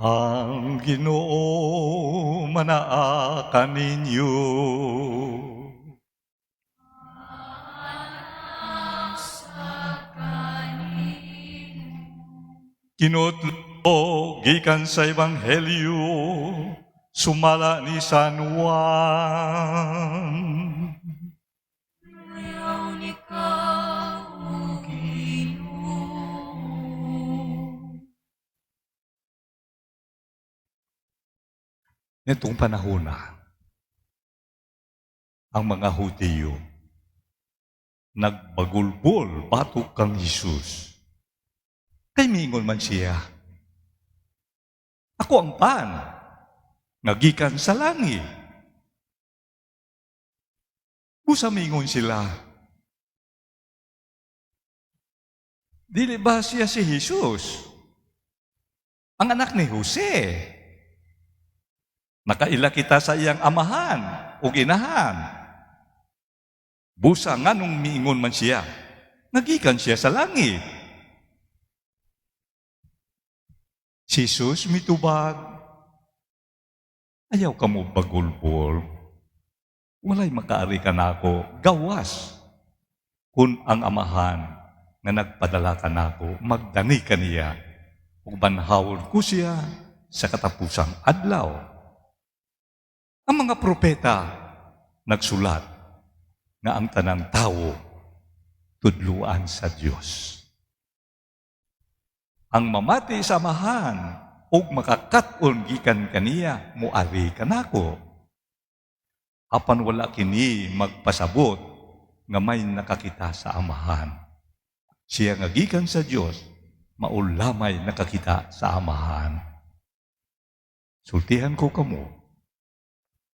Ang Ginoo manaa kaninyo. Kinotlo gikan sa Ebanghelyo sumala ni San Juan. Dayaon ikaw, O Ginoo. Nitong panahon na, ang mga Hudiyo nagbagulbol batok kang Jesus. Kay miingon man siya, "Ako ang pan nga gikan sa langit." Busa mingon sila, "Dili ba siya si Jesus, ang anak ni Jose? Nakaila kita sa iyang amahan o inahan. Busa nganong miingon man siya nga gikan siya sa langit?" Si Jesus mitubag, "Ayaw kamo bagulbol. Walay makaari kanako gawas kung ang Amahan nga nagpadala kanako magdani kaniya, ug banhawon ko siya sa katapusang adlaw. Ang mga propeta nagsulat nga ang tanang tawo tudluan sa Dios. Ang mamati sa Amahan ug makakat-on gikan kaniya moari kanako. Apan wala kini magpasabot nga may nakakita sa Amahan. Siya nga gikan sa Dios mao lamay nakakita sa Amahan. Sultihan ko kamo,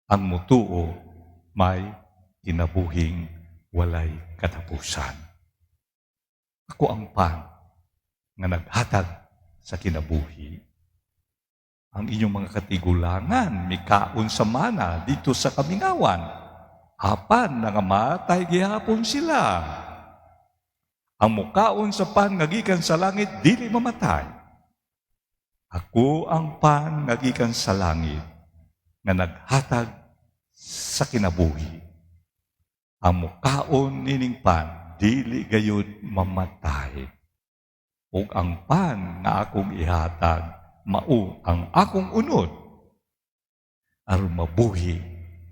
ang mutuo may kinabuhing walay katapusan. Ako ang pan nga naghatag sa kinabuhi. Ang inyong mga katigulangan mikaon sa mana didto sa kamingawan, apan nangamatay gihapon sila. Ang mukaon sa pan nga gikan sa langit dili mamatay. Ako ang pan nga gikan sa langit nga naghatag sa kinabuhi. Ang mukaon nining pan dili gayud mamatay. Ug ang pan nga akong ihatag mao ang akong unod aron mabuhi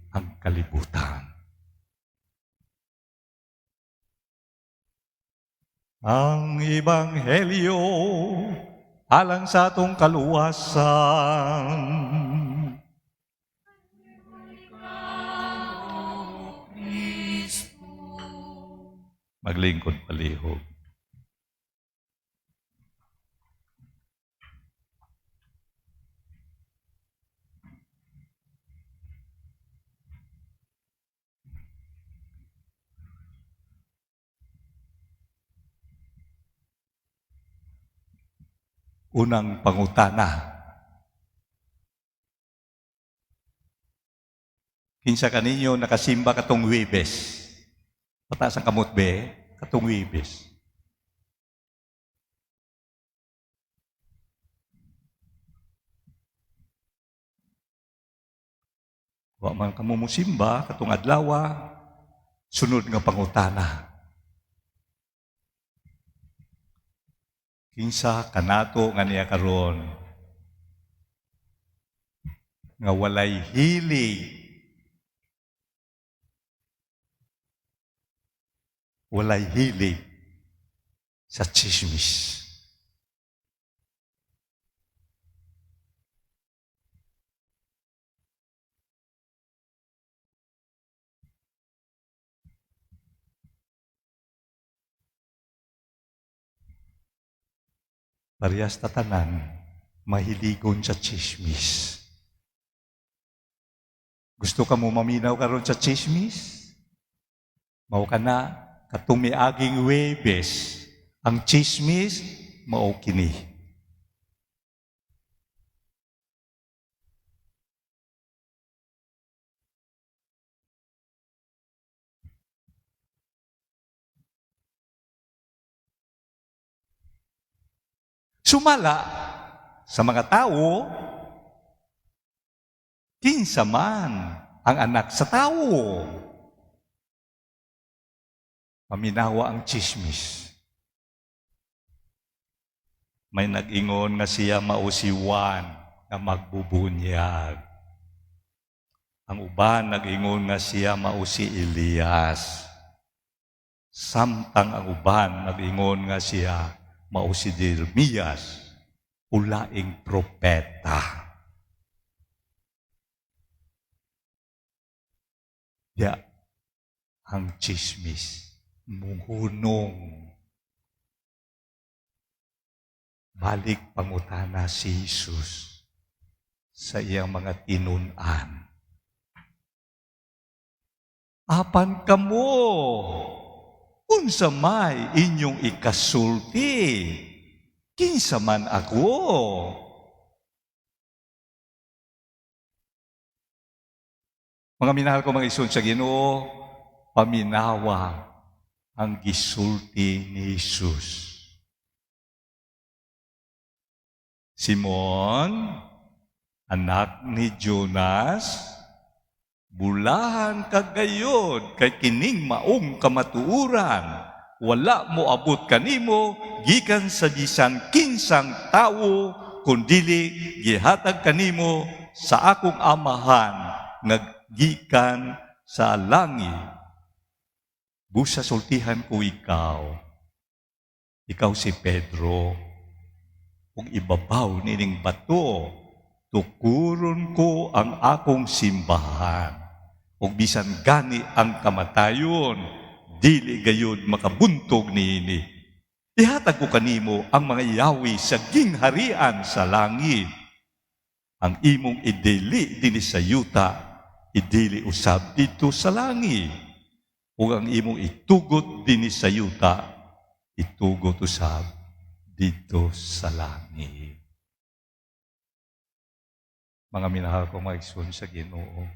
ang kalibutan." Ang Ebanghelyo alang sa atong kaluwasan. Ikaw, O Kristo. Maglingkod palihog. Unang pangutana. Kinsa kaninyo nakasimba katong Webes? Pataas ang kamot be, katong Webes. Wa man kamo musimba katong adlawa, sunod nga pangutana. Kinsa kanato nga niya karon nga walay hilig, walay hilig sa chismis? Parehas ta tanan mahiligon sa chismis. Gusto ka mo maminaw karon sa chismis? Mao kana katong miaging Webes. Ang chismis mao kini. Sumala Sa mga tao, kinsa man ang Anak sa Tawo? Paminawa ang chismis. May nag-ingon nga siya mao si Juan nga magbubunyag. Ang uban nag-ingon nga siya mao si Elias. Samtang ang uban nag-ingon nga siya mao si Jeremias o laing propeta. Ya, ang chismis muhunong. Balik pangutana si Jesus sa iyang mga tinun-an. Apan kamo, unsa may inyong ikasulti, kinsa man ako? Mga minahal ko mga igsoon sa Ginoo, paminawa ang gisulti ni Jesus. Simon, anak ni Jonas, bulahan ka gayod kay kining maong kamatuoran wala mo abot kanimo gikan sa bisan kinsang tawo, kundili gihatag kanimo sa akong Amahan nga gikan sa langit. Busa sultihan ko ikaw, ikaw si Pedro, ug ibabaw nining bato tukuron ko ang akong simbahan, ug bisan gani ang kamatayon dili gayud makabuntog niini. Ihatag ko kanimo ang mga yawi sa gingharian sa langit. Ang imong idili dinhi sa yuta, idili usab didto sa langit. Ug ang imong itugot dinhi sa yuta, itugot usab didto sa langit. Mga minahal ko mga igsoon sa Ginoo,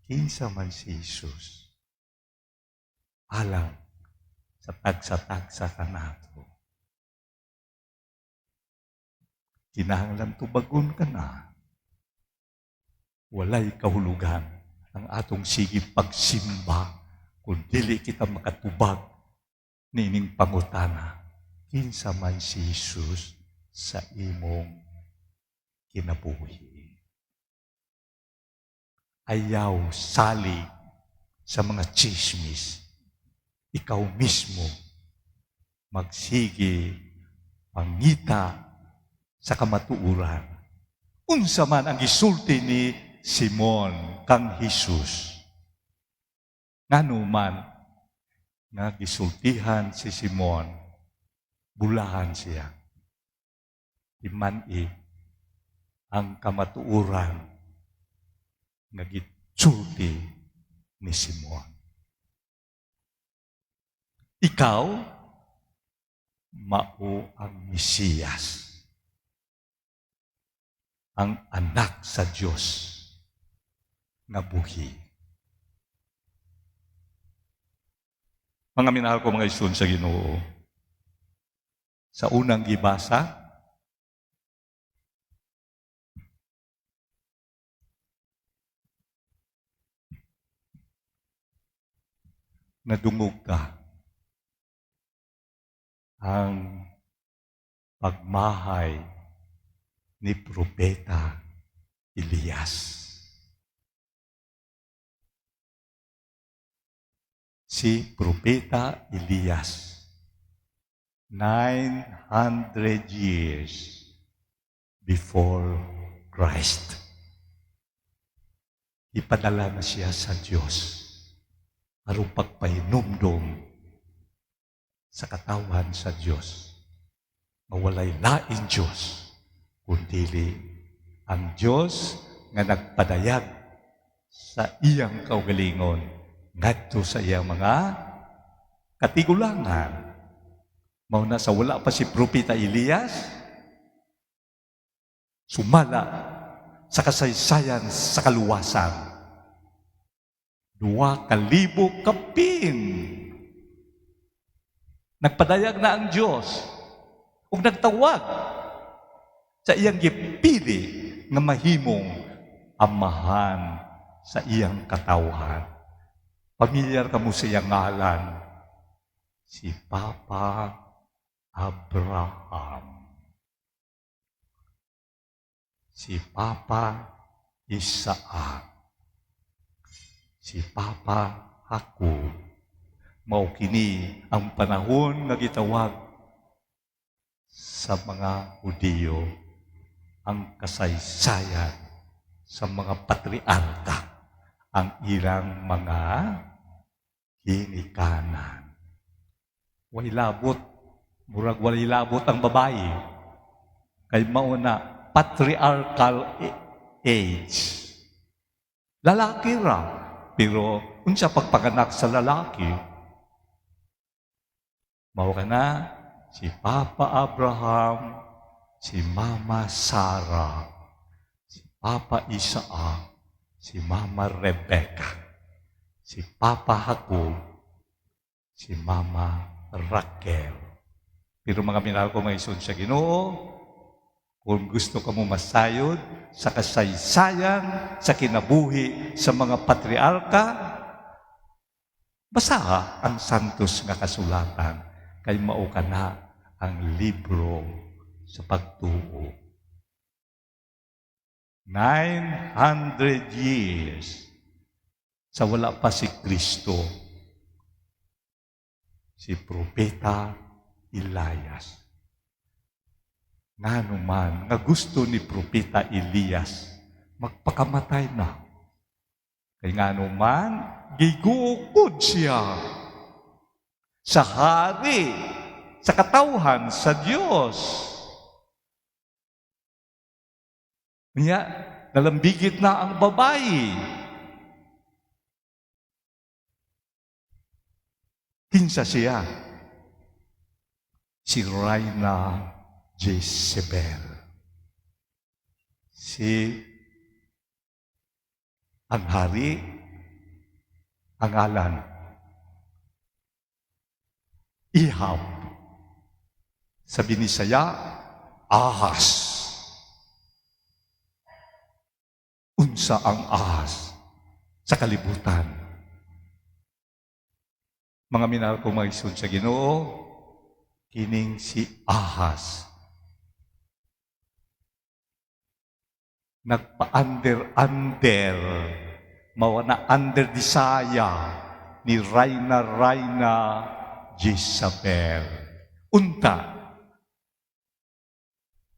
kinsa man si Jesus alang sa tagsa-tagsa kanato? Kinahanglan tubagon ka na. Walay kahulugan ang atong sige pagsimba kung dili kita makatubag nining pangutana. Kinsa man si Jesus sa imong kinabuhi? Ayaw sali sa mga chismis. Ikaw mismo magsige pangita sa kamatuoran. Unsa man ang gisulti ni Simon kang Jesus? Ngano man nga gisultihan si Simon, bulahan siya? Timan-i ang kamatuoran nga gisulti ni Simon. Ikaw, mao ang Mesiyas, ang Anak sa Diyos nga buhi. Mga minahal ko mga igsoon sa Ginoo, sa unang gibasa, nadungog ka ang pagmahay ni Propeta Elias. Si Propeta Elias, 900 years before Christ, ipadala na siya sa Diyos aron pagpahinumdom sa katawan sa Diyos nga walay lain Diyos kundili ang Diyos nga nagpadayag sa iyang kaugalingon ngadto sa iyang mga katigulangan. Mao na sa wala pa si Propeta Elias, sumala sa kasaysayan sa kaluwasan, 2,000 kapin nagpadayag na ang Diyos ug nagtawag. Sa iyang gipili nga mahimong amahan sa iyang katawhan. Pamilyar kamo sa iyang ngalan, si Papa Abraham, si Papa Isaac, si Papa Jacob. Mao kini ang panahon nga gitawag sa mga Hudiyo ang kasaysayan sa mga patriarka, ang ilang mga ginikanan. Way labot, murag walay labot ang babae. Kay mao na patriarchal age. Lalaki ra, pero unsa pagpaganak sa lalaki? Mao kana si Papa Abraham, si Mama Sarah, si Papa Isaac, si Mama Rebecca, si Papa Jacob, si Mama Raquel. Pero mga minahal ko mga igsoon sa Ginoo, kung gusto kamo masayod sa kasaysayan, sa kinabuhi sa mga patriarka, basaha ang santos nga kasulatan, kay mao kana ang libro sa pagtuo. 900 years sa wala pa si Kristo, si Propeta Elias. Ngano man nga gusto ni Propeta Elias magpakamatay na? Kay ngano man gigukod siya sa hari, sa katawhan sa Dios. Niya, nalambigit na ang babae. Kinsa siya? Si Reyna Jezebel. Si ang hari, ang ngalan, Ahab. Sa Binisaya, ahas. Unsa ang ahas sa kalibutan? Mga minahal ko mga igsoon sa Ginoo, kining si Ahas nagpa-under-under, mao na under desire ni Reyna Reyna Jezabel. Unta,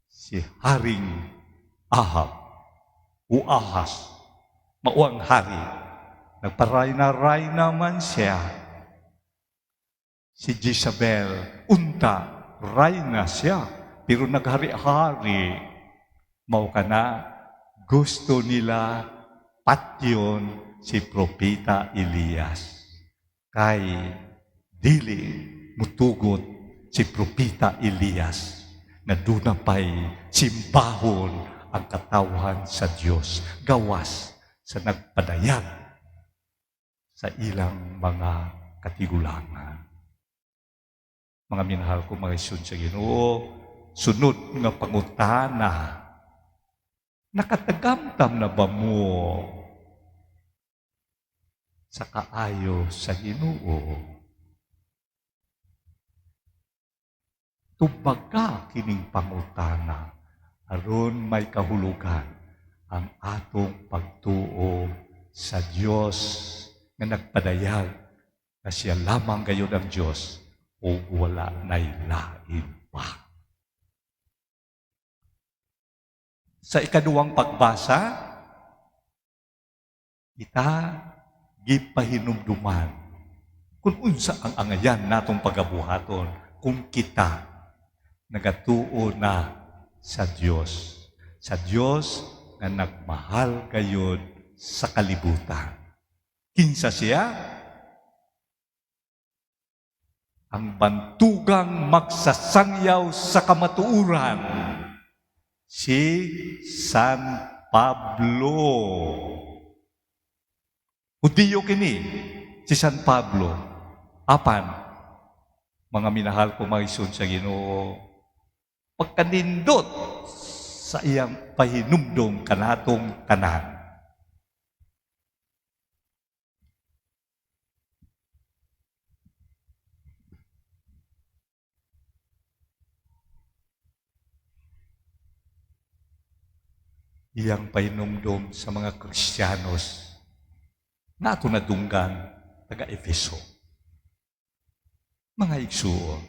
si Haring Ahab o Ahas, mao ang hari. Nagparayna-rayna man siya. Si Jezabel, unta, rayna siya, pero naghari-hari. Mao kana, gusto nila patyon si Propeta Elias. Kay dili mutugot si Propeta Elias nga duna pay simbahon ang katawhan sa Dios gawas sa nagpadayag sa ilang mga katigulangan. Mga minahal ko mga igsoon sa Ginoo, sunod nga pangutana, nakatagamtam na ba mo sa kaayo sa Ginoo? Tubaga kining pangutana aron may kahulugan ang atong pagtuo sa Dios nga nagpadayag na siya lamang gayud ang Dios o wala nay lain pa. Sa ikaduhang pagbasa, kita gipahinumduman kung unsa ang angayan natong pagabuhaton kung kita nagatuo na sa Dios. Sa Dios nga nagmahal gayud sa kalibutan. Kinsa siya? Ang bantugang magsasangyaw sa kamatuoran, si San Pablo. Hudiyo kini si San Pablo. Apan, mga minahal ko mga igsoon sa Ginoo, pagkanindot sa iyang pahinumdom kanatong tanan. Iyang pahinumdom sa mga Kristiyanos na ato nadunggan taga Efeso. Mga igsuon,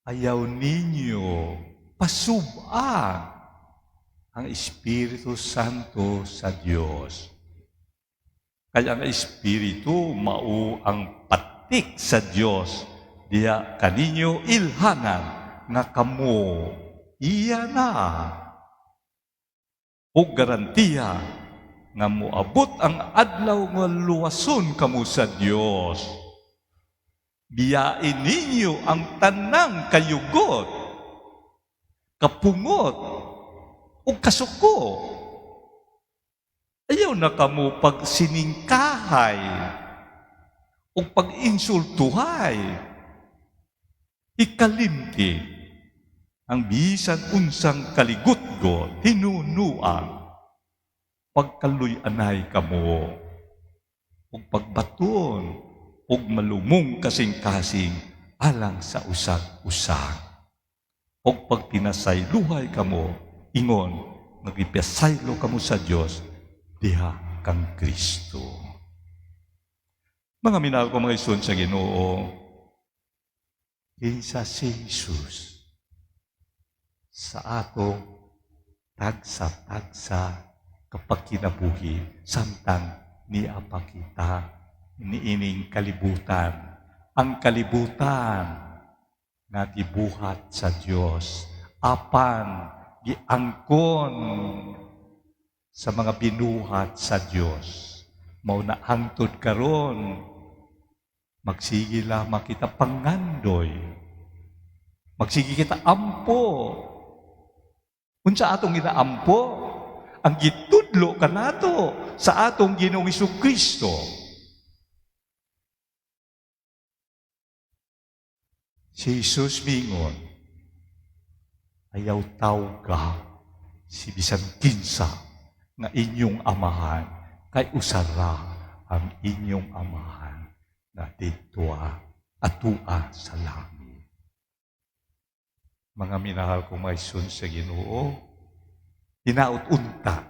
ayaw ninyo pasub-a ang Espiritu Santo sa Dios. Kaya ang Espiritu mao ang patik sa Dios diya kaninyo ilhanan nga kamo iya na o garantiya nga moabot ang adlaw nga luwason kamo sa Dios. Biyain ninyo ang tanang kayugot, kapungot, o kasuko. Ayaw na kamo pagsiningkahay o pag-insultuhay. Ikalimti ang bisan unsang kaligutgot, hinunuan, pagkaluy-anay kamo, ug pagbaton, ug malumong kasing-kasing alang sa usag-usag. Ug pagpinasaylohay kamo, ingon, nagipasaylo kamo sa Dios diha kang Kristo. Mga minahal ko, mga igsoon sa Ginoo, kinsa si Jesus sa ato tagsa-tagsa kapag kinabuhi samtang niya pa kita niining kalibutan. Ang kalibutan nga gibuhat sa Dios apan giangkon sa mga binuhat sa Dios. Mao na hangtod karon magsige lamang kita pangandoy. Magsige kita ampo. Unsa atong ginaampo? Ang gitudlo kanato sa atong Ginoong Kristo. Si Jesus mingon, ayaw tawga si bisan kinsa nga inyong amahan, kay usara ang inyong amahan na didtoa atua sa langit. Mga minahal ko, mga igsoon sa Ginoo, hinaut unta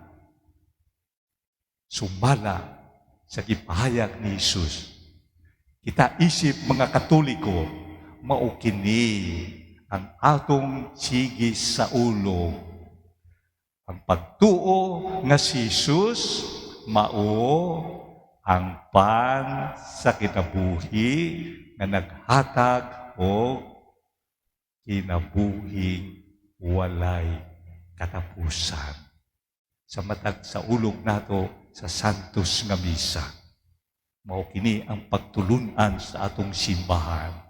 sumala sa gipahayag ni Jesus, kita isip mga Katoliko, mao kini ang atong sige sa ulo. Ang pagtuo nga si Jesus mao ang pan sa kinabuhi nga naghatag og kinabuhing walay katapusan. Sa matag sa ulog nato sa Santos nga Misa, mao kini ang pagtulunan sa atong simbahan.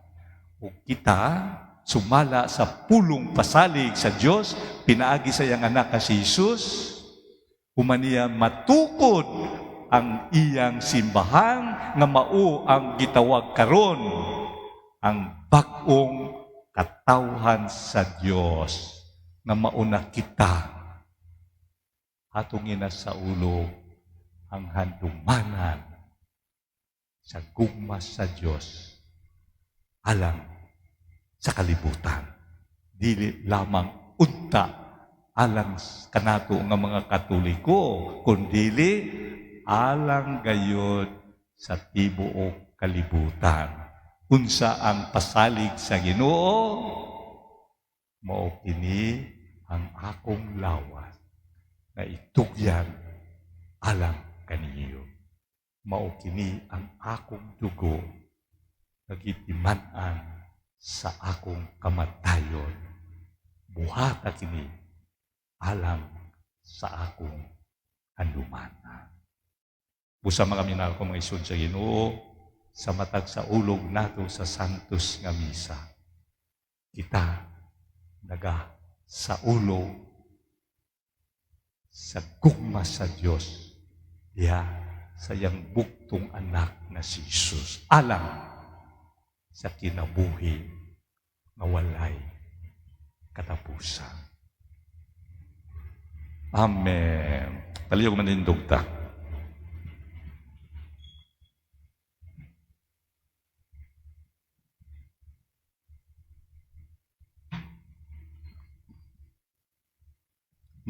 Ug kita sumala sa pulong pasalig sa Dios pinaagi sa iyang anak nga si Jesus, human niya matukod ang iyang simbahan nga mao ang gitawag karon ang bag-ong katawhan sa Dios nga mauna kita atong ina sa ulo ang handumanan sa gugma sa Dios alang sa kalibutan. Dili lamang unta alang kanato nga mga Katoliko, kundili alang gayod sa tibuok kalibutan. Unsa ang pasalig sa Ginoo? Mao kini ang akong lawas na itugyan alang kaniyo. Mao kini ang akong dugo na gitiman-an sa akong kamatayon. Buhata kini alang sa akong handumanan. Busa, mga minahal ko, mga igsoon sa Ginoo, sa matag sa ulog nato sa Santos nga Misa, kita naga sa ulo sa gugma sa Dios diha sa iyang buktong anak na si Jesus alang sa kinabuhi nga walay katapusan. Amen. Palihog manindog ta.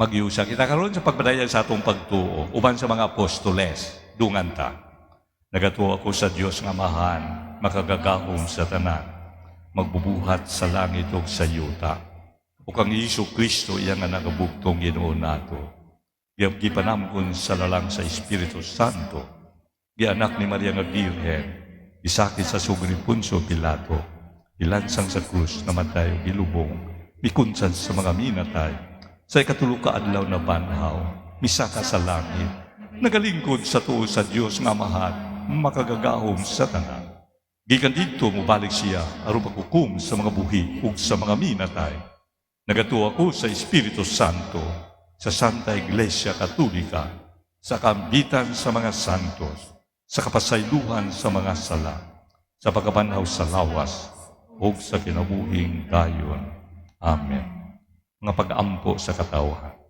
Magyusa kita karon sa pagpadayon sa atong pagtuo uban sa mga apostoles, dungan ta. Nagatuo ako sa Dios nga Amahan, makagagahom sa tanan, magbubuhat sa langit ug sa yuta. Ug kang Hesus Kristo, iya nga nagabugtong Ginoo nato. Gipanamgon sa lalang sa Espiritu Santo. Gianak ni Maria nga Birhen, gisakit sa sugod ni Poncio Pilato, ilansang sa krus, namatay ug gilubong, mikunsan sa mga minatay, sa ikatulo ka adlaw nabanhaw, misaka sa langit, nagalingkod sa tuo sa Dios nga Amahan, makagagahom sa tanan. Gikan didto mobalik siya aron paghukom sa mga buhi ug sa mga minatay. Nagatuo ako sa Espiritu Santo, sa Santa Iglesia Katolika, sa kaambitan sa mga santos, sa kapasaylohan sa mga sala, sa pagkabanhaw sa lawas, ug sa kinabuhing dayon. Amen. Nga pag-ampo sa katawhan.